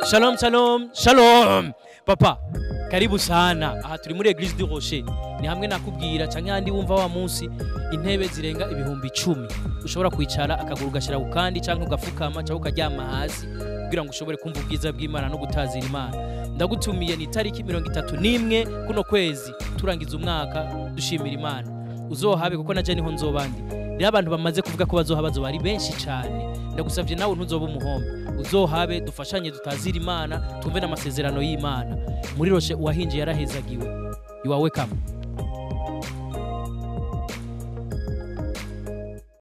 Shalom, shalom, shalom. Papa, karibu sana. Aha turi muri Eglise du Rocher. Ni hamwe nakubwira canke handi wumva wa munsi intebe zirenga 10,000. Ushobora kwicara akaguru gashira ku kandi canke ugafukama canke ukaryama hasi kugira ngo ushobore kumva ubwiza bw'Imana no gutazira Imana. Ndagutumiye ni tariki 31 kuno kwezi turangiza umwaka dushimira Imana. Uzohabe kuko naje niho nzobandi. Rero abantu bamaze kuvuga ko bazohaba bazoba ari benshi cyane. Ndagusavye nawe ntuzoba umuhombe. Uzohabe dufashanye dutazira Imana, twumve n'amasezerano y'Imana. Muri Rocher uwahinje yarahezagiwe. You are welcome.